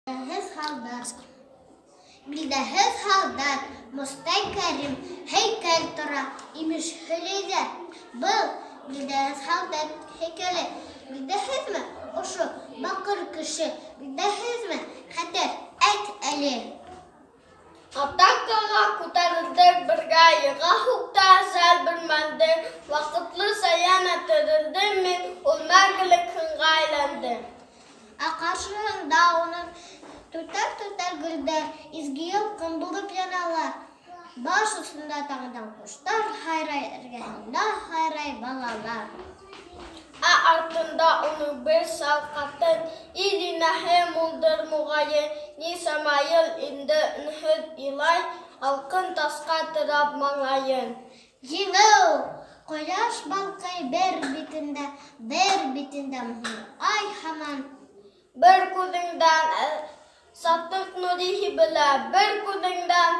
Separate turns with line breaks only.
Билдәһеҙ һалдат, билдәһеҙ һалдат, Мостай Кәрим һәйкәл тора, имеш, һөйләйҙәр. Был билдәһеҙ һалдат һәйкәле, Билдәһеҙме ошо баҡыр кеше, Билдәһеҙме, хәтәр, әйт әле?
Атакаға күтәрелдек бергә, Йыға һуҡты әжәл бер мәлде. Ваҡытлыса йәнә терелдем мин, Ул мәңгелек һынға әйләнде.
Ә ҡаршыһында уның түтәл-түтәл гөлдәр Изге ялҡын булып яналар. Баш осонда таңдан ҡоштар һайрай, Эргәһендә һайрай балалар.
Ә артында уның бер сал ҡатын, Ил инәһе мулдыр, моғайын, Нисәмә йыл инде өнһөҙ илай, Һалҡын ташҡа терәп маңлайын.
Еңеү! Ҡояш балҡый бер битендә, Бер битендә моңло ай һаман.
Бер күҙеңдән сатыҡ нури һибелә, Бер күҙеңдән